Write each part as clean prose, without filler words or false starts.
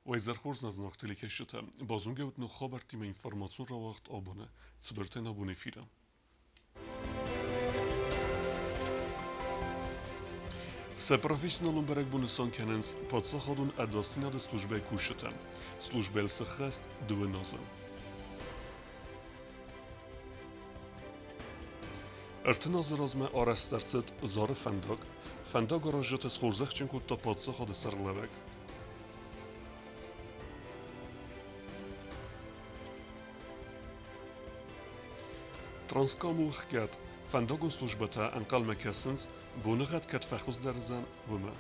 Уӕ зӕрхорз нӕ зынаргъ телекӕсджытӕ, базонгӕ ут ног хабӕрттимӕ информацион рауагъд абоны цыбыртӕн абон эфиры. Сӕ профессионалон бӕрӕгбон нысан кӕнынц паддзахадон ӕдасдзинады службӕйы кусджытӕ. Службӕйыл сыххӕст дыууын азы. 30 азы размӕ арӕзт ӕрцыд Зары фӕндаг. Фӕндагаразджыты схорзӕхджын кодта паддзахады сӕргълӕууӕг. Транскам у ӕхгӕд. Фӕндагон службӕтӕ ӕнхъӕлмӕ кӕсынц, боныгъӕд кӕд фӕхуыздӕр уыдзӕн, уымӕ.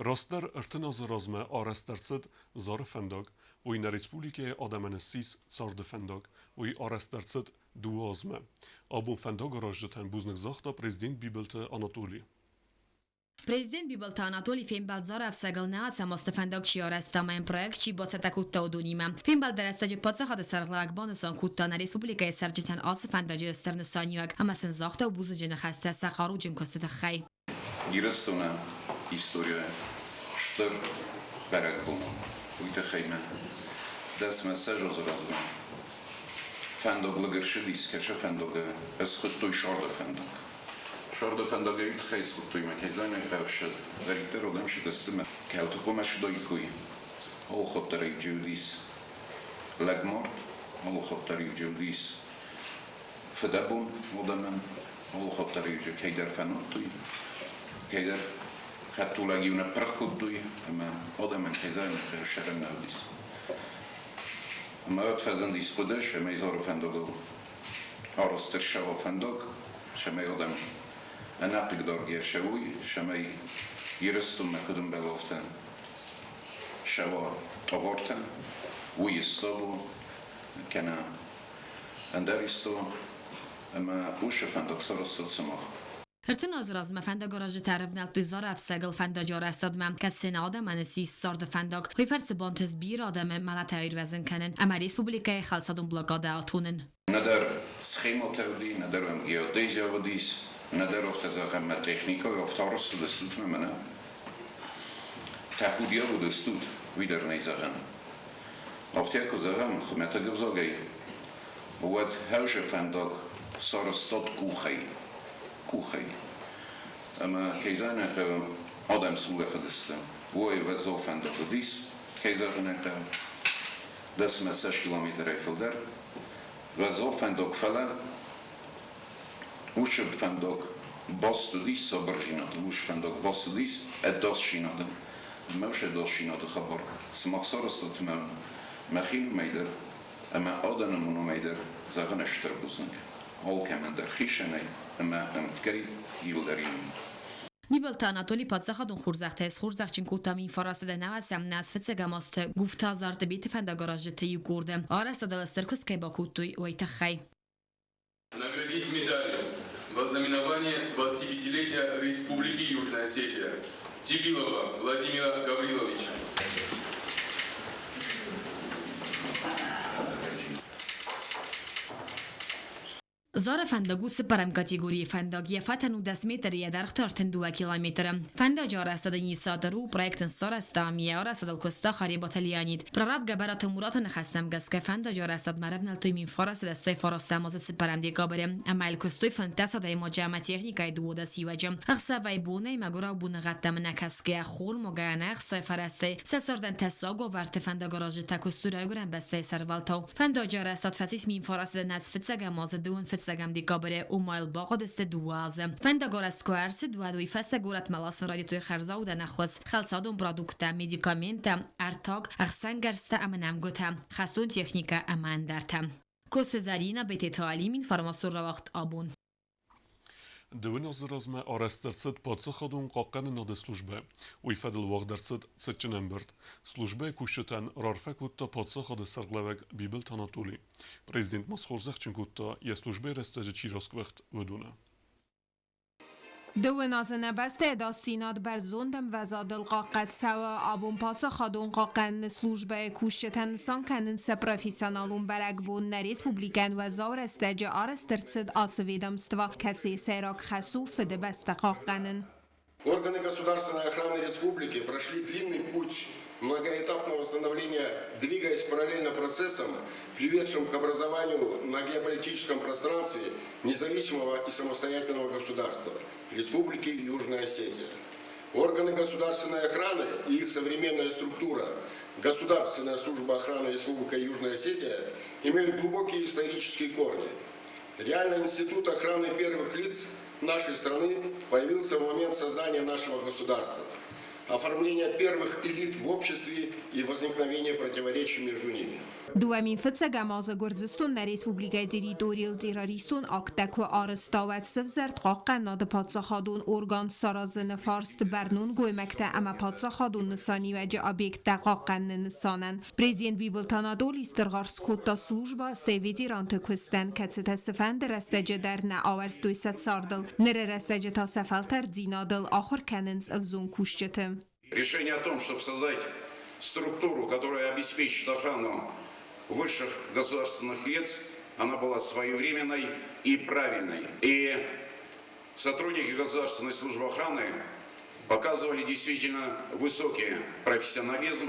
Растдӕр 30 азы размӕ арӕзт ӕрцыд Зары фӕндаг. Уый нӕ республикӕйы адӕмӕн ссис царды фӕндаг. Уый арӕзт ӕрцыд дыууӕ азмӕ. Абон фӕндагаразджытӕн бузныг загъта президент Бибылты Анатоли. Президент Бибылты Анатоли фембӕлд Зарӕфсӕгыл нӕ ацӕмӕзты фӕндаг чи арӕзта ӕмӕ йын проект чи бацӕттӕ кодта, уыдонимӕ. Фембӕлды рӕстӕджы паддзахады сӕргълӕууӕг банысан кодта нӕ республикӕйы цӕрджытӕн ацы фӕндаджы стыр нысаниуӕг ӕмӕ сын загъта бузныджы ныхӕстӕ сӕ хъаруджын куысты тыххӕй. Ирыстоны историйӕ стыр бӕрӕгбон у. Уый тыххӕй мӕ дӕсмӕ сӕзозы размӕ фӕндаг лӕгӕрсыдис, кӕсы фӕндагы ысхуыдтой Сарды фӕндаг. Сарды фӕндагӕй уый тыххӕй схуыдтой мӕ кӕй зонай хӕфсы, дӕриддӕр уыдӕм сыдысты мӕ кӕуты хъуымӕ сыдаиккой. Алыхатт дӕр иу уыдис лӕгмард, алыхатт дӕр иу уыдис фыдӕбон адӕмӕн, алыхатт дӕр иу кӕйдӕр фӕнадтой, кӕйдӕр хӕдтулӕг-иу ныппырх кодтой ӕмӕ адӕмӕн кӕй зонай сӕрӕн нӕ уыдис. Ӕмӕ уӕд фӕзындис хъуыды, цӕмӕй Зары фӕндагыл арӕзт ӕрцӕуа фӕндаг, цӕмӕй адӕм ӕнӕхъыгдаргӕ цӕуой, цӕмӕй Ирыстонмӕ куыд ӕмбӕлы, афтӕ цӕуа товартӕ, уый ссӕуа кӕнӕ ӕндӕр исты ӕмӕ уыцы фӕндаг сарӕзта сымах. 30 азы размӕ фӕндагаразджытӕ ӕрӕвнӕлдтой Зары ӕфцӕгыл фӕндаджы арӕзтадмӕ, кӕд сӕ адӕмӕн ссис царды фӕндаг. Уый фӕрцы бантыст бирӕ адӕмы мӕлӕтӕй аирвӕзын кӕнын ӕмӕ республикӕйы хӕлцадон блокадӕ атонын. Нӕдӕр схематӕ уыди, нӕдӕр ӕм геодезия уыдис, нӕдӕр афтӕ зӕгъӕм, мӕ техникӕ афтӕ арӕзт цыдыстут мӕ мӕнӕ. Тӕхудиаг уыдыстут, уый дӕр нӕй зӕгъӕн. Афтӕ куы зӕгъӕм хуымӕтӕг ӕвзагӕй, уӕд хӕрзы фӕндаг сарӕзтад къухӕй, къухӕй. Ӕмӕ кӕй зӕгъын ӕй хъӕуы, адӕм сулӕфыдысты. Уой уӕззау фӕндаг уыдис, кӕй зӕгъын ӕй хъӕуы, дӕсмӕ ссӕдз километрӕй фылдӕр. Уӕззау фӕндаг, фӕлӕ уыцы фӕндаг баст уыдис сабырдзинадыл, уыцы фӕндаг баст уыдис ӕдасдзинадыл. Ӕмӕ уыцы ӕдасдзинады хабар сымах сарӕзтат мӕ мӕхи номӕй дӕр ӕмӕ адӕмы номӕй дӕр зӕгъын стыр бузныг алкӕмӕн дӕр хицӕнӕй ӕмӕ ӕмткӕй иуылдӕр иумӕ. Бибылты Анатоли паддзахадон хорзӕхтӕй схорзӕхджын кодта Минфарасы нӕуӕсӕм нӕз фыццӕгӕм азты Гуфтазарты Беты фӕндагаразджыты иу къорды арӕзтадыл стыр куыст кӕй бакодтой, уый тыххӕй. Наградить медалью во знаменование 25-летия Республики Южная Осетия Тибилова Владимира Гавриловича. Зары фӕндаг у цыппӕрӕм категорийы фӕндаг, йӕ фӕтӕн у 10 метры, йӕ дӕргъ та 32 километры. Фӕндаджы арӕзтады инициатор у, проектын сарӕзта, йӕ арӕзтадыл куыста Харебаты Леонид. Прораб Гӕбӕраты Мураты ныхӕстӕм гӕсгӕ фӕндаджы арӕзтадмӕ ӕрӕвнӕлдтой 1909 азы цыппӕрӕм декабры ӕмӕ йыл куыстой 15 адӕймаджы ӕмӕ техникӕйы 12 иуӕджы. Ӕхсӕвӕй-бонӕй мӕгуырау боныгъӕдтӕм нӕ кӕсгӕйӕ, хормогӕ ӕнӕ ӕхцайы фӕрӕзтӕй сӕ цардӕн тӕссаг уавӕрты фӕндагаразджытӕ куыстой райгуырӕн бӕстӕйы сӕрвӕлтау. Фӕндаджы арӕзтад фӕцис 1900 фыццӕгӕм азы дыууын фыццӕгӕм декабры, уымӕ бахъуыдысты дыууӕ азы. Фӕндагарӕзт куы ӕрцыд, уӕд уый фӕстӕ горӕтмӕ ласын райдыдтой хӕрзаудӕн ӕххуыс, хӕлцадон продукттӕ, медикаменттӕ, ӕртаг, ӕхсӕнгӕрзтӕ ӕмӕ нӕмгуытӕ, хӕстон техникӕ ӕмӕ ӕндӕртӕ. Косы Зӕринӕ, Бететы Алим, информацион рауагъд абон. Дыууын азы размӕ арӕзт ӕрцыд паддзахадон хъахъхъӕнынады службӕ. Уый фӕдыл уагъд ӕрцыд цытджын ӕмбырд. Службӕйы кусджытӕн раарфӕ кодта паддзахады сӕргълӕууӕг Бибылты Анатоли. Президент ма схорзӕхджын кодта, йӕ службӕйы рӕстӕджы чи расгуыхт, уыдоны. Дыууын азы нӕ бӕстӕ ӕдасдзинад бӕрзонд ӕмвӕзадыл хъахъхъӕд цӕуы. Абон паддзахадон хъахъхъӕныны службӕйы кусджытӕ нысан кӕнынц сӕ профессионалон бӕрӕгбон. Нӕ республикӕйӕн уӕззау рӕстӕджы арӕзт ӕрцыд ацы ведомство, кӕцыйы сӕйраг хӕс у Фыдыбӕстӕ хъахъхъӕнын. Органы государственной охраны республики прошли длинный путь многоэтапного становления, двигаясь параллельно процессам, приведшим к образованию на геополитическом пространстве независимого и самостоятельного государства Республики Южная Осетия. Органы государственной охраны и их современная структура Государственная служба охраны Республики Южная Осетия имеют глубокие исторические корни. Реально институт охраны первых лиц нашей страны появился в момент создания нашего государства, оформления первых элит в обществе и возникновения противоречий между ними. 2001 азы Гуырдзыстон нӕ республикӕйы территорийыл террористон акттӕ куы арӕзта, уӕд сӕвзӕрд хъахъхъӕнынады паддзахадон орган саразыны фарст бӕрнон гоймӕгтӕ ӕмӕ паддзахадон нысаниуӕджы объекттӕ хъахъхъӕныны нысанӕн. Президент Бибылты Анатолий стыргъаргъ скодта службӕ, стӕй ветеранты куыстӕн, кӕцытӕ цыфӕнды рӕстӕджы дӕр нӕ ауӕрстой сӕ цардыл, ныры рӕстӕджы та сӕ фӕлтӕрддзинадыл ахуыр кӕнынц ӕвзонг кусджыты. Решение о том, чтобы создать структуру, которая обеспечит охрану высших государственных лиц, она была своевременной и правильной. И сотрудники Государственной службы охраны показывали действительно высокий профессионализм,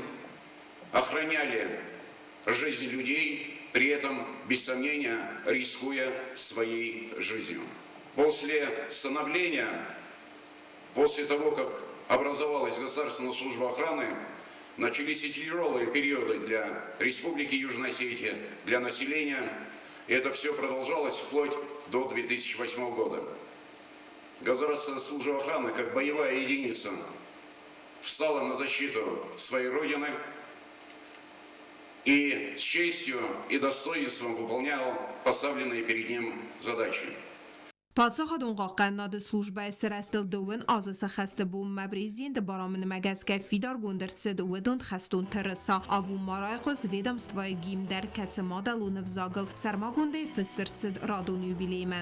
охраняли жизнь людей, при этом, без сомнения, рискуя своей жизнью. После становления, после того, как образовалась Государственная служба охраны, начались и тяжелые периоды для Республики Южная Осетия, для населения. И это все продолжалось вплоть до 2008 года. Государственная служба охраны, как боевая единица, встала на защиту своей Родины и с честью и достоинством выполнял поставленные перед ним задачи. Паддзахадон хъахъхъӕнынады службӕйы сырӕзтыл дыууын азы сӕххӕсты бонмӕ президенты барамынмӕ гӕсгӕ фидаргонд ӕрцыд уыдон хӕстон тырыса. Абон ма райхъуыст ведомствойы гимн дӕр, кӕцы мадӕлон ӕвзагыл сӕрмагондӕй фыст ӕрцыд радон юбилеймӕ.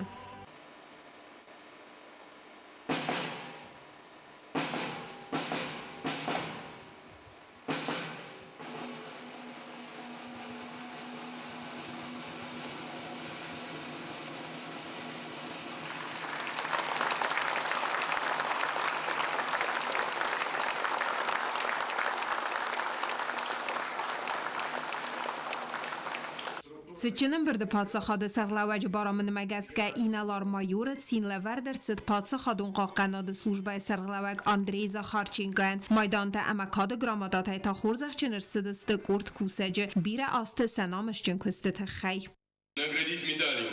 Цытджын ӕмбырды паддзахады сӕргълӕууӕджы барамынмӕ гӕсгӕ инӕлар-майоры цин лӕвӕрд ӕрцыд паддзахадон хъахъхъӕнады службӕйы сӕргълӕууӕг Андрей Захарченкойӕн. Майдантӕ ӕмӕ кады грамотатӕй та хорзӕхджын ӕрцыдысты къорд кусӕджы бирӕ азты сӕ намысджын куысты тыххӕй. Наградить медалью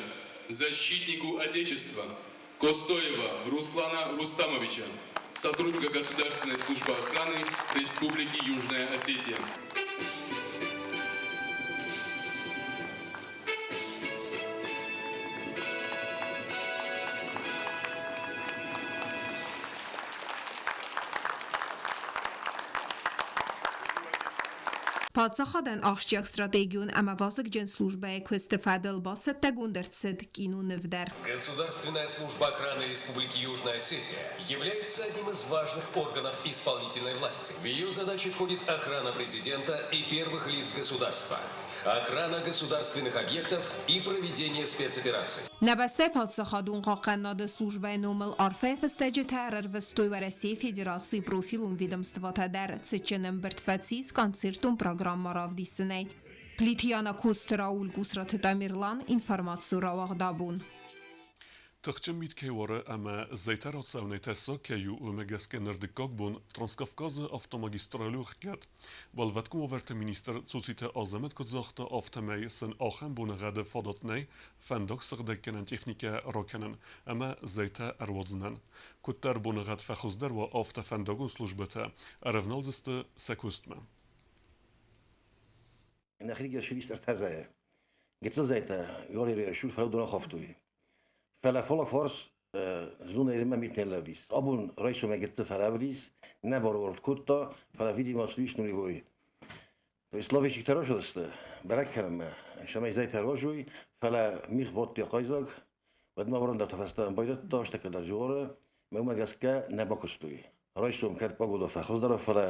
защитнику Отечества Костоева Руслана Рустамовича, сотрудника Государственной службы охраны Республики Южная Осетия. Паддзахадӕн ахсджиаг стратегион ӕмӕ вазыгджын службӕйы куысты фӕдыл бацӕттӕгонд ӕрцыд киноныв дӕр. Государственная служба охраны Республики Южная Осетия является одним из важных органов исполнительной власти. В ее задачи входит охрана президента и первых лиц государства, охрана государственных объектов и проведение спецопераций. Нӕ бӕстӕйы паддзахадон хъахъхъӕнынады службӕйы номыл арфӕйы фыстӕджытӕ ӕрӕрвыстой Уӕрӕсейы Федерацийы профилон ведомствотӕ дӕр. Цытджын ӕмбырд фӕцис концертон программӕ равдисынӕй. Плитьяна Коцты Рауль, Гусраты Тамерлан, информацийы рауагъдабон. Тыхджын мит кӕй уары ӕмӕ зӕйтӕ рацӕуынӕй тӕссаг кӕй у, уымӕ гӕсгӕ ныр дыккаг бон Транскавказы автомагистраль у ӕхгӕд. Уӕлвӕткон уавӕрты министр Цоциты Азӕмӕт куыд загъта, афтӕмӕй сын ахӕм боныгъӕды фадат нӕй фӕндаг сыгъдӕггӕнӕн техникӕ ракӕнын ӕмӕ зӕйтӕ ӕруадзынӕн. Куыддӕр боныгъӕд фӕхуыздӕр уа, афтӕ фӕндагон службӕтӕ ӕрӕвналдзысты сӕ куыстмӕ. Нӕхи швист ӕртӕ Гыццыл зӕйтӕ Иорерия шул фӕлдон ахафтой. Фӕлӕ фаллаг фарс зонӕйы мит не лӕвдис. Абон райсомӕй гыццыл фӕлӕвдис, нӕ баруард кодта, фӕлӕ видимо свист нулевой. То есть лавещиктӕ разылдысты бӕрӕг кӕнынмӕ, цӕмӕй зӕйтӕ рвӕзой, фӕлӕ мигъ бадти хъайдзаг, уӕдмӕ уырындӕрты фӕстӕ байдыдта, стӕккӕ дӕр згъоры. Мӕнмӕ гӕсгӕ нӕ бакуыстой. Райсом кӕд погода фӕхуыздӕр, фӕлӕ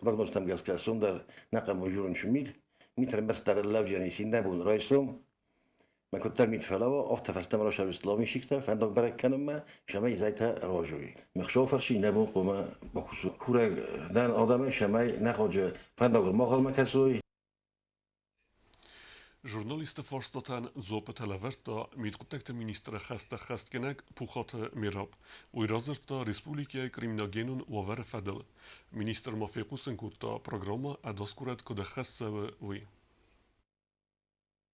прогнозтӕм гӕсгӕ сом дӕр нӕ хъӕмы журын мит. Мит ӕрмӕстдӕр лӕвджӕни син нӕ бон райсом. Мӕ куыддӕр мит фӕлӕууа, афтӕ фӕстӕмӕ рацӕуынц ломищиктӕ фӕндаг бӕрӕг кӕнынмӕ, цӕмӕй зӕйтӕ ӕруадзой. Ме хсӕвфарси нӕ бон хъуамӕ бакусой. Курӕг дӕн адӕмӕй, цӕмӕй нӕ хъуаджы фӕндагыл ма ӕнхъӕлмӕ кӕсой. Журналистты фарстатӕн дзуаппытӕ лӕвӕрдта мидхъуыддӕгты министры хӕстӕ ӕххӕстгӕнӕг Пухаты Мераб. Уый радзырдта республикӕйы криминогенон уавӕры фӕдыл. Министр ма фехъусын кодта, программӕ ӕдас горӕт куыд ӕххӕст цӕуы, уый.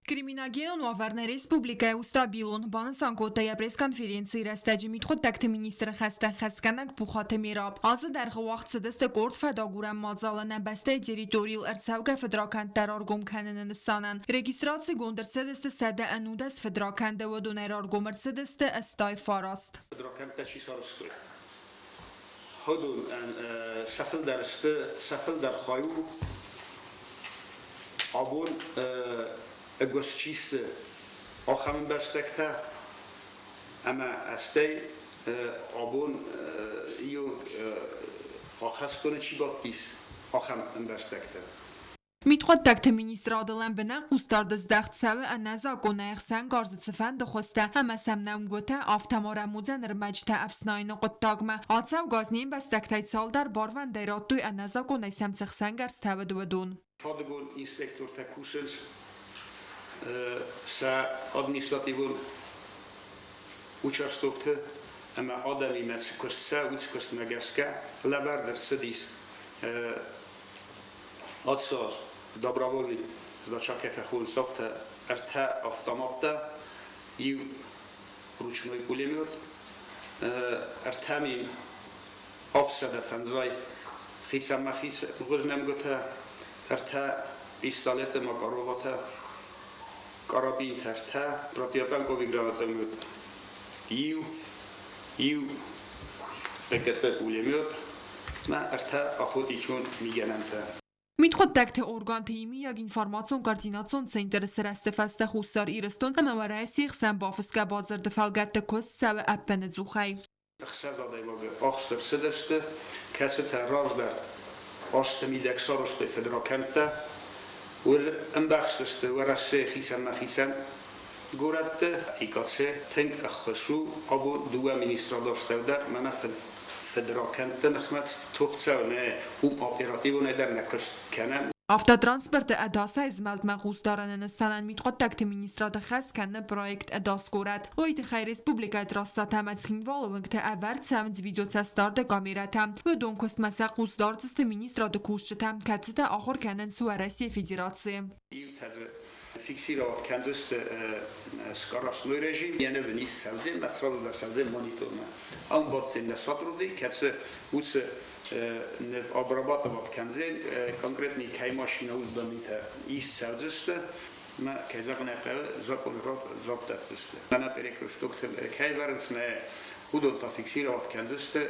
Криминогенон уавӕр нӕ республикӕйы у стабилон, банысан кодта йӕ пресс-конференцийы рӕстӕджы мидхъуыддӕгты министры хӕстӕ ӕххӕстгӕнӕг Пухаты Мераб. Азы дӕргъы уагъд цыдысты къорд фӕдагурӕн мадзалы нӕ бӕстӕйы территорийыл ӕрцӕугӕ фыдракӕндтӕ раргом кӕныны нысанӕн. Регистрацигонд ӕрцыдысты 119 фыдракӕнды, уыдонӕй раргом ӕрцыдысты 89. Фыдракӕндтӕ чи сарӕзтой, уыдон сӕ фылдӕр сты, сӕ фылдӕр хай у абон ӕгас чи сты, ахӕм ӕмбӕстӕгтӕ ӕмӕ стӕй абон иу ахӕстоны чи бадтис, ахӕм ӕмбӕстӕгтӕ. Мидхъуыддӕгты министрады лӕмбынӕг хъусдард здӕхт цӕуы ӕнӕзакъонӕй ӕхсӕнгарзы цыфӕнды хуызтӕ ӕмӕ сӕм нӕмгуытӕ, афтӕ ма рӕмудзӕн ӕрмӕджытӕ ӕфснайыны хъуыддагмӕ. Ацӕугӕ аз не мбӕстӕгтӕй цалдӕр барвӕндӕй радтой ӕнӕзакъонӕй сӕм цы хсӕнгӕрзтӕ уыд, уыдон. Фадыгон инспектортӕ кусынц сӕ административон участокты ӕмӕ адӕмимӕ цы куыст цӕуы, уыцы куыстмӕ гӕсгӕ лӕвӕрд ӕрцыдис ацы аз добровольный сдача фӕхонцӕгтӕ ӕртӕ автоматтӕ, иу ручной пулемет, 3750 хицӕнмӕ гуырнӕмгуытӕ, ӕртӕ пистолеты Макароватӕ, карабинтӕ ӕртӕ, противотанковый гранатомет, иу ПКТ пулемет, мӕ ӕртӕ охотничон мигӕнӕнтӕ. Мидхъуыддӕгты органты иумиаг информацион-координацион центры сырӕзты фӕстӕ Хуссар Ирыстон ӕмӕ Уӕрӕсейы хсӕн бафысгӕ бадзырды фӕлгӕтты куыст цӕуы ӕппынӕдзухӕй. Ӕхсӕз адӕймаджы ахст ӕрцыдысты, кӕцытӕ раздӕр азты мидӕг сарӕзтой фыдракӕндтӕ, ӕмбӕхстысты Уӕрӕсейы хицӕнмӕ-хицӕн горӕтты. ИКЦ тынг ӕххуыс у абон дыууӕ министрады астӕу дӕр, мӕнӕ фыдракӕндты ныхмӕ тох цӕуы, нӕ уым оперативонӕй дӕр нӕ куыст кӕнӕм. Автотранспорты ӕдасӕй змӕлдмӕ хъусдарыны нысанӕн мидхъуыддӕгты министрады хӕс кӕны проект «Ӕдас горӕт». Уый тыххӕй республикӕйы трассӕтӕ ӕмӕ Цхинвалы уынгты ӕвӕрд цӕуынц видеоцӕстдарды камерӕтӕ. Уыдон куыстмӕ сӕ хъус дардзысты министрады кусджытӕ, кӕцытӕ ахуыр кӕнынц Уӕрӕсейы Федерацийы. Иутӕ дзы фиксировать кӕндзысты скоростной режим, йӕ ныв ис цӕудзӕн, мӕ сразу дӕр цӕудзӕн монитормӕ. Ӕмбӕлдзӕн нӕ сотрудник, кӕцы уыцы ныв обрабатывать кӕндзӕн, конкретный кӕй машинӕ уыдзӕнитӕ ист цӕудзысты, мӕ, кӕй зӕгъын ӕй хъӕуы, законы дзуапп дӕтдзысты. Мӕнӕ перекрестокты кӕй вӕрынц, нӕ уыдон та фиксировать кӕндзысты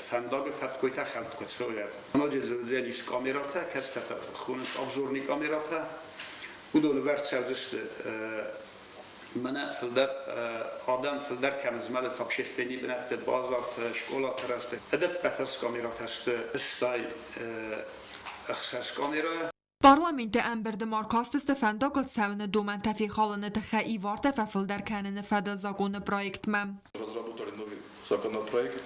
фӕндагы фӕткойтӕ хӕлд куы цӕуой. Ноджы дзы уыдзӕнис камерӕтӕ, кӕцытӕ хонынц обзорный камерӕтӕ. Уыдон ӕвӕрд цӕудзысты мӕнӕ фылдӕр адӕм фылдӕр кӕм змӕлынц общественный бынӕтты, базарты, скъолаты рӕзты. Ӕдӕппӕт камерӕтӕ сты 86 камерӕ. Парламенты ӕмбырды ма ркастысты фӕндагыл цӕуыны домӕнтӕ фехалыны тыххӕй ивартӕ фӕфылдӕр кӕныны фӕдыл законы проектмӕ. Разработали новый законопроект,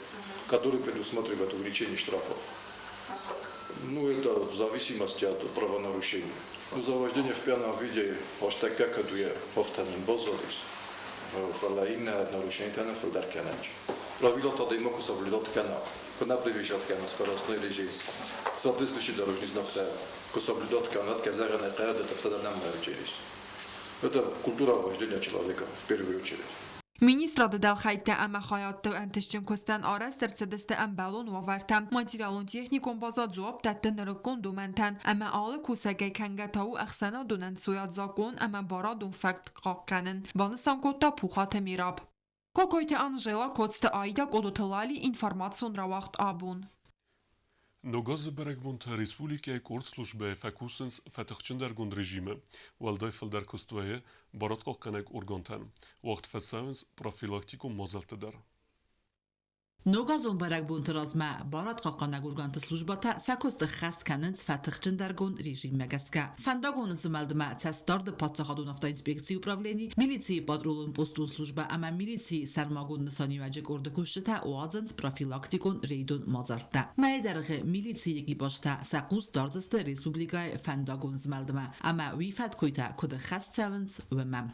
который предусматривает увеличение штрафов. Ну, это в зависимости от правонарушения. Ну, за вождение в пьяном виде ӕстӕккӕ кӕд уе ӕфтӕнын баззадис, фӕлӕ иннӕ нарушениетӕ нӕ фылдӕр кӕнӕнт. Правилата адӕймаг куы соблюдать кӕна, куы нӕ превышать кӕна скоростной режим, соответствующий дорожный знактӕ куы соблюдать кӕнат, кӕ зӕгъӕн ӕй хъӕуы, афтӕ дӕр нӕм ис. Это культура вождения человека в первую очередь. Министрады дӕлхӕйттӕ ӕмӕ хайадты ӕнтыстджын куыстӕн арӕзт ӕрцыдысты ӕмбӕлон уавӕртӕ. Материалон-техникон база дзуапп дӕтты нырыккон домӕнтӕн ӕмӕ алы кусӕгӕй кӕнгӕ та у ӕхсӕнадон ӕнцойад закъон ӕмӕ барадон фӕтк хъахъхъӕнын, банысан кодта Пухаты Мераб. Кокойты Анжела, Коцты Аида, Къодоты Лали, информацион рауагъд «Абон». Ног азы бӕрӕгбонтӕ республикӕйы къорд службӕйы фӕкусынц фӕтыхджындӕргонд режимы, уӕлдай фылдӕр куыст вӕййы барадхъахъхъӕнӕг органтӕн. Уагъд фӕцӕуынц профилактикон мадзӕлттӕ дӕр. Ногазон бӕрӕгбонты размӕ барадхъахъхъӕнӕг органты службӕтӕ сӕ куыст ӕххӕст кӕнынц фӕтыхджындӕргонд режиммӕ гӕсгӕ. Фӕндагон змӕлдмӕ цӕстдарды паддзахадон автоинспекцийы управлени, милицийы патрулон постон службӕ ӕмӕ милицийы сӕрмагонд нысаниуӕджы къорды кусджытӕ уадзынц профилактикон рейдон мадзӕлттӕ. Мӕйы дӕргъы милицийы экипажтӕ сӕ хъус дардзысты республикӕйы фӕндагон змӕлдмӕ ӕмӕ уый фӕткойтӕ куыд ӕххӕст цӕуынц, уымӕ.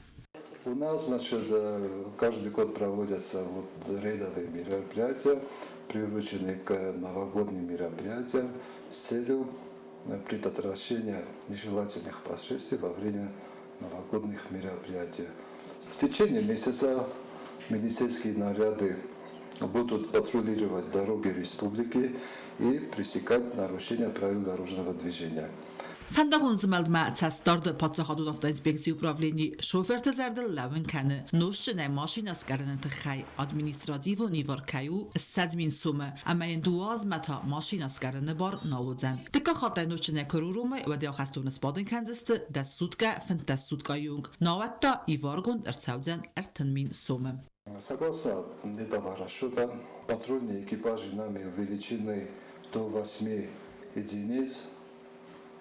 У нас, значит, каждый год проводятся вот рейдовые мероприятия, приуроченные к новогодним мероприятиям с целью предотвращения нежелательных последствий во время новогодних мероприятий. В течение месяца милицейские наряды будут патрулировать дороги республики и пресекать нарушения правил дорожного движения. Фӕндагон змӕлдмӕ цӕстдарды паддзахадон автоинспекцийы управлени шофырты зӕрдыл лӕууын кӕны, нозтджынӕй машинӕ скъӕрыны тыххӕй административон ивар кӕй у 20 000 сомы ӕмӕ йын дыууӕ азмӕ та машинӕ скъӕрыны бар нал уыдзӕн. Дыккаг хатт ӕй нозтджынӕй куы ӕруромой, уӕд йӕ ахӕстоны сбадын кӕндзысты 10 суткӕ, 15 суткӕйы онг, науӕд та иваргонд ӕрцӕудзӕн 30 000 сомы. Согласно этого расчета, патрульные экипажи нами увеличены до 8 единиц.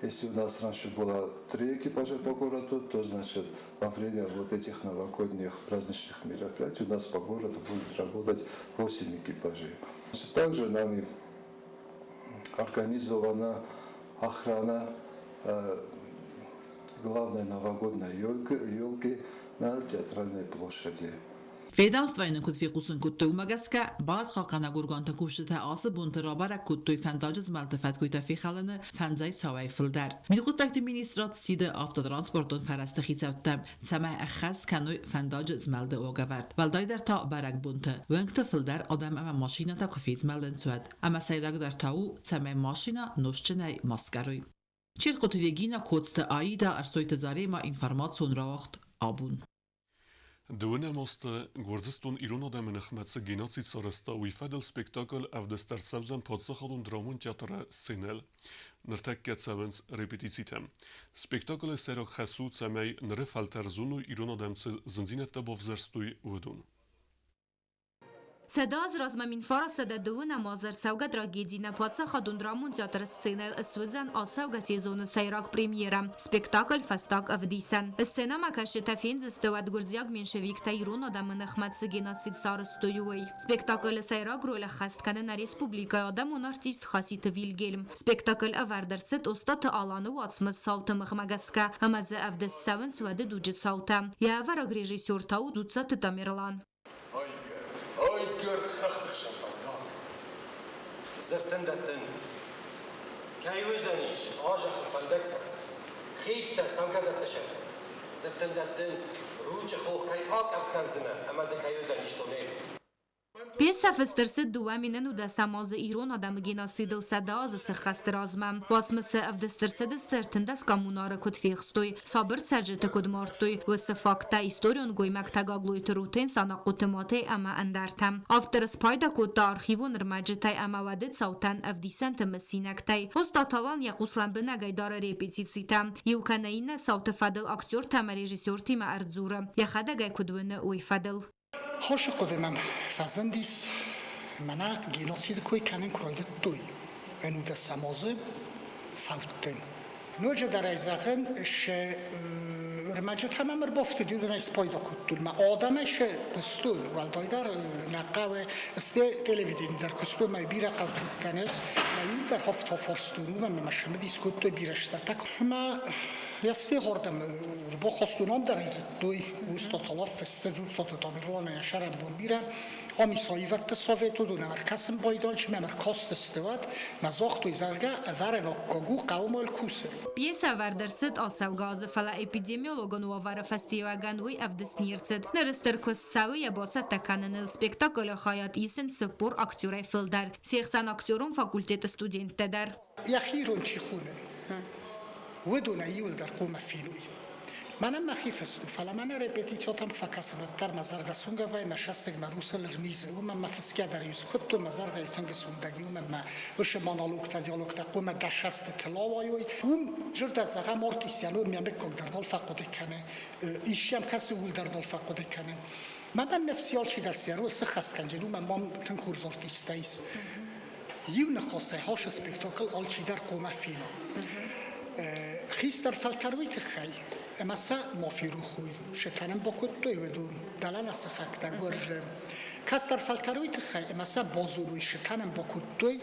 Если у нас раньше было три экипажа по городу, то, значит, во время вот этих новогодних праздничных мероприятий у нас по городу будет работать 8 экипажей. Также нами организована охрана главной новогодной елки на Театральной площади. Ведомствойы нын куыд фехъусын кодтой, уымӕ гӕсгӕ барадхъахъхъӕнӕг органты кусджытӕ ацы бонты рабӕрӕг кодтой фӕндаджы змӕлды фӕткойтӕ фехалыны фӕндзай цауӕй фылдӕр. Мидхъуыддӕгты министрад сиды автотранспортон фӕрӕзты хицӕуттӕм, цӕмӕй ӕххӕст кӕной фӕндаджы змӕлды уагӕвӕрд. Уӕлдайдӕр та бӕрӕгбонты, уӕнгты фылдӕр адӕм ӕмӕ машинӕтӕ куы фезмӕлынц, уӕд. Ӕмӕ сӕйрагдӕр та у, цӕмӕй машинӕ нозтджынӕй ма скъӕрой. Черкъуты Регина, Коцты Аида, Ӕрсойты Заремӕ, информацион рауагъд абон. Дыууынӕм азты Гуырдзыстон ирон адӕмы ныхмӕ цы геноцид сарӕзта, уый фӕдыл спектакль ӕвдыст ӕрцӕудзӕн паддзахадон драмон театры сценӕйыл. Ныртӕккӕ цӕуынц репетицитӕ. Спектаклы сӕйраг хӕс у, цӕмӕй ныры фӕлтӕр зоной ирон адӕм цы зындзинӕдтӕ бавзӕрстой, уыдон. 100 азы размӕ 1930 азы ӕрцӕугӕ трагеди нӕ паддзахадон драмон театры сценӕйыл ысуыдзӕн ацӕугӕ сезоны сӕйраг премьерӕ, спектакль «Фӕстаг ӕвдисӕн». Сценӕмӕкӕсджытӕ фендзысты, уӕд гуырдзиаг меньшевиктӕ ирон адӕмы ныхмӕ цы геноцид сарӕзтой, уый. Спектаклы сӕйраг роль ӕххӕст кӕны нӕ республикӕйы адӕмон артист Хаситы Вильгельм. Спектакль ӕвӕрд ӕрцыд Остъаты Аланы уацмыс «Сау тымыгъ»-мӕ гӕсгӕ ӕмӕ дзы ӕвдыст цӕуынц уӕды дуджы цаутӕ. Йӕ ӕвӕрӕг режиссер та у Дзуццаты Тамерлан. Айгӕрд хӕхты хсӕн фӕндаг. Дзырдтын дӕттын. Кӕй уыдзӕнис а зӕххыл фӕндӕгтӕ, хидтӕ, цӕугӕдӕтты сӕрты. Дзырдтын дӕттын, Ручъы хох кӕй акъӕртт кӕндзынӕ ӕмӕ дзы кӕй уыдзӕнис тоннель. Пьесӕ фыст ӕрцыд 2010 азы ирон адӕмы геноцидыл 100 азы сӕххӕсты размӕ. Уацмысы ӕвдыст ӕрцыдысты 13 коммунары куыд фехстой, сабыр цӕрджыты куыд мардтой, уыцы факттӕ историон гоймӕгтӕ Гаглойты Рутен, Санахъоты Матей ӕмӕ ӕндӕртӕ. Автор спайда кодта архивон ӕрмӕджытӕй ӕмӕ уӕды цаутӕн ӕвдисӕнты мысинӕгтӕй. Остъаты Алан йӕ хъус лӕмбынӕгӕй дары репетицитӕ. Иу кӕнӕ иннӕ цауты фӕдыл актертӕ ӕмӕ режиссертимӕ ӕрдзуры, йӕхӕдӕг ӕй куыд уыны, уый фӕдыл. Хорз хъуыды мӕм фӕзындис, мӕнӕ геноциды кой кӕнын куы райдыдтой, ӕнудӕсӕм азы фӕудтӕн. Ноджыдӕр ӕй зӕгъын, се рмӕджытӕ мӕм ӕрбафтыд, уыдонӕй спайда кодтон. Мӕ адӕмӕй се куыстон, уӕлдайдӕр нӕ хъӕуы, сте телевидени дӕр куыстон, мӕ бирӕ хъӕуты уыдтӕн ӕз, мӕ иу дӕр афтӕ фарстон, уымӕн ӕмӕ мӕ цымыдис кодтой бирӕ стӕртӕ. Ӕмӕ Ести хордӕм ӕрбахастон, ам дӕр ӕй зыдтой, Устаталав фыссы, Дзуццаты Тамерланӕн сӕрӕнбон бирӕ. Ам ис аивӕдты совет, уыдон ӕркӕсын байдайынц, мӕм ӕркастысты уӕд, мӕ загътой, зӕгъгӕ, ӕвӕрӕн аккаг у, хъӕуы ма йыл кусын. Пьесӕ ӕвӕрд ӕрцыд ацӕугӕ азы, фӕлӕ эпидемиологон уавӕры фӕстиуӕгӕн уый ӕвдыст не рцыд. Ныр стыр куыст цӕуы йӕ бацӕттӕ кӕныныл. Спектаклы хайад исынц 40 актерӕй фылдӕр. Се хсӕн актерон факультеты студенттӕ дӕр. Йӕхи ирон чи хоны, уыдонӕй иуылдӕр хъуамӕ феной. Мӕнӕн мӕхи фыст у, фӕлӕ мӕнӕ репетициотӕм куы фӕкӕсын, уӕддӕр мӕ зӕрдӕ сунгӕ вӕййы, мӕ сӕссыг мӕ русыл ӕрмизы, уымӕн мӕ фысгӕ дӕр иу скодтон, мӕ зӕрдӕйы тынг сундӕг и, уымӕн мӕ уыцы монологтӕ, диалогтӕ хъуамӕ дӕсӕстытыл ауайой. Уым зӕрдӕ зӕгъӕм артистӕн уым йӕ мыггаг дӕр нал фӕхъуыды кӕны, исчи йӕм кӕсы, ууыл дӕр нал фӕхъуыды кӕны. Мӕнӕн ныфс алчидӕр сӕрыл сыххӕст кӕндзӕн, уымӕн мӕм тынг хорз артисттӕ ис. Иу ныхасӕй хасы спектакль алчидӕр хъуамӕ фена. Хистӕр фӕлтӕр уый тыххӕй, ӕмӕ сӕ ма ферох уой, сӕ бакодтой, уыдон дӕлӕ нӕ сыхӕгтӕ гуырзы. Кӕстӕр фӕлтӕр уый тыххӕй, ӕмӕ сӕ базоной, сытӕнӕн бакодтой.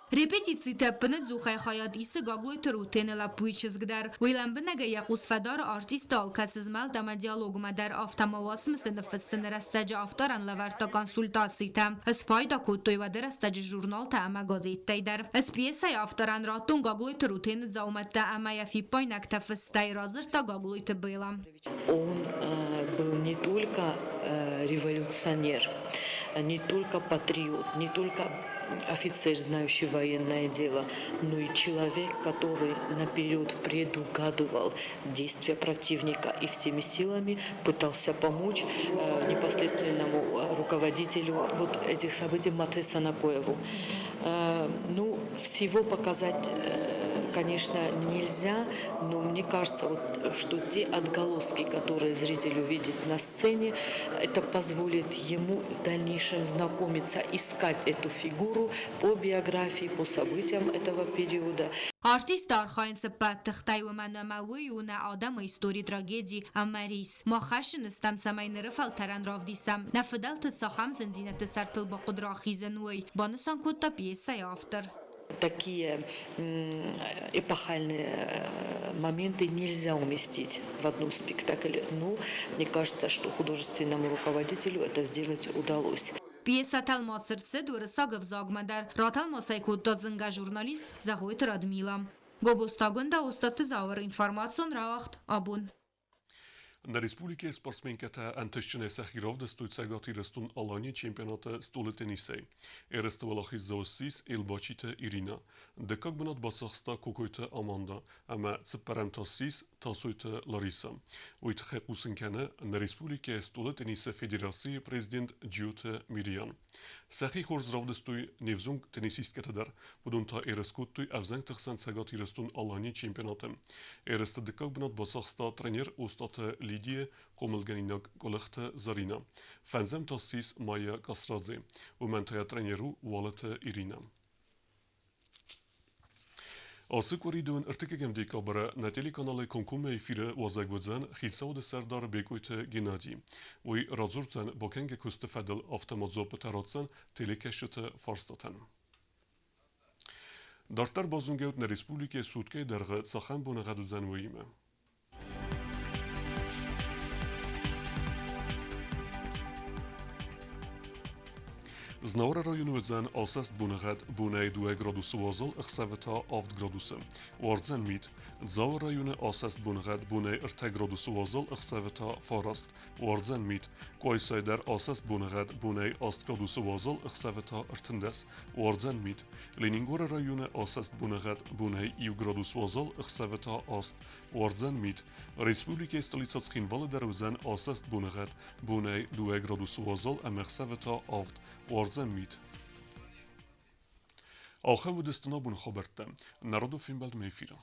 Репетициты ӕппынӕдзухӕй хайад исы Гаглойты Рутены лӕппуйы чызг дӕр. Уый лӕмбынӕгӕй йӕ хъус фӕдары артисты алкӕцы змӕлд ӕмӕ диалогмӕ дӕр, афтӕ ма уацмысы ныффыссыны рӕстӕджы авторӕн лӕвӕрдта консультацитӕ. Спайда кодтой уӕды рӕстӕджы журналтӕ ӕмӕ газеттӕй дӕр. Ӕз пьесӕйы авторӕн радтон Гаглойты Рутены дзаумӕттӕ ӕмӕ йӕ фиппаинӕгтӕ фыстӕй, радзырдта Гаглойты Бэлӕ. Он был не только революционер, не только патриот, не только офицер, знающий военное дело, но и человек, который наперед предугадывал действия противника и всеми силами пытался помочь непосредственному руководителю вот этих событий Мате Санакоеву. Ну, всего показать, конечно, нельзя, но мне кажется, вот, что те отголоски, которые зритель увидит на сцене, это позволит ему в дальнейшем знакомиться, искать эту фигуру по биографии, по событиям этого периода. Артисттӕ архайынц ӕппӕт тыхтӕй, уымӕн ӕмӕ уый у нӕ адӕмы истори, трагеди ӕмӕ рис. Мах хӕсджын стӕм, цӕмӕй ныры фӕлтӕрӕн равдисӕм, нӕ фыдӕлты цахӕм зындзинӕдты сӕртыл бахъуыд рахизын, уый, банысан кодта пьесӕйы автор. Такие эпохальные моменты нельзя уместить в одном спектакле. Но мне кажется, что художественному руководителю это сделать удалось. Пьесӕ тӕлмац ӕрцыд уырыссаг ӕвзагмӕ дӕр. Ратӕлмац ӕй кодта зынгӕ журналист Зӕгъойты Радмила. Гобозты Агуындӕ, Остъаты Зауыр, информацион рауагъд «Абон». Нӕ республикӕйы спортсменкӕтӕ ӕнтыстджынӕй сӕхи равдыстой Цӕгат Ирыстон-Аланийы чемпионаты стъолы теннисӕй. Ерысты уӕлахиздзау ссис Елбачиты Иринӕ. Дыккаг бынат бацахста Кокойты Аманда ӕмӕ цыппӕрӕм та ссис Тасойты Ларисӕ. Уый тыххӕй хъусын кӕны нӕ республикӕйы стъолы теннисы федерацийы президент Джиоты Мириан. Сӕхи хорз равдыстой не взонг теннисисткӕтӕ дӕр. Уыдон та ерыс кодтой ӕвзӕнгты хсӕн Цӕгат Ирыстон-Аланийы чемпионаты. Ерысты дыккаг бынат бацахста тренер Остъаты Лидия, хъомылгӕнинаг Къуылыхты Зӕринӕ. Фӕндзӕм та ссис Майя Касрадзе. Уымӕн та йӕ тренер у Уалыты Иринӕ. Ацы къуыри дын ӕртыккӕгӕм декабры нӕ телеканалы комкоммӕ эфиры уазӕг уыдзӕн хицауады сӕрдар Бекъойты Геннадий. Уый радзурдзӕн бакӕнгӕ куысты фӕдыл автомат-дзуаппытӕ ратдзӕн телекӕсджыты фарстатӕн. Дарддӕр базонгӕут нӕ республикӕйы суткӕйы дӕргъы цахӕм боныгъӕд уыдзӕн, уыимӕ. Знауыры районы уыдзӕн асӕст боныгъӕд, бонӕй 2 градусы уазал, ӕхсӕвы та 7 градусы. Уардзӕн мит. Дзауы районы асӕст боныгъӕд, бонӕй 3 градусы уазал, ӕхсӕвы та 9. Уардзӕн мит. Къуайсайы дӕр асӕст боныгъӕд, бонӕй 8 градусы уазал, ӕхсӕвы та 13. Уардзӕн мит. Ленингоры районы асӕст боныгъӕд, бонӕй 1 градус уазал, ӕхсӕвы та 8. Уардзӕн мит. Республикӕйы столицӕ Цхинвалы дӕр уыдзӕн асӕст боныгъӕд, бонӕй 2 градусы уазал ӕмӕ ӕхсӕвы та 7. Уардзӕн мит. Ахӕм уыдысты нӕ абоны хабӕрттӕ. Народон фембӕлдмӕ эфиры.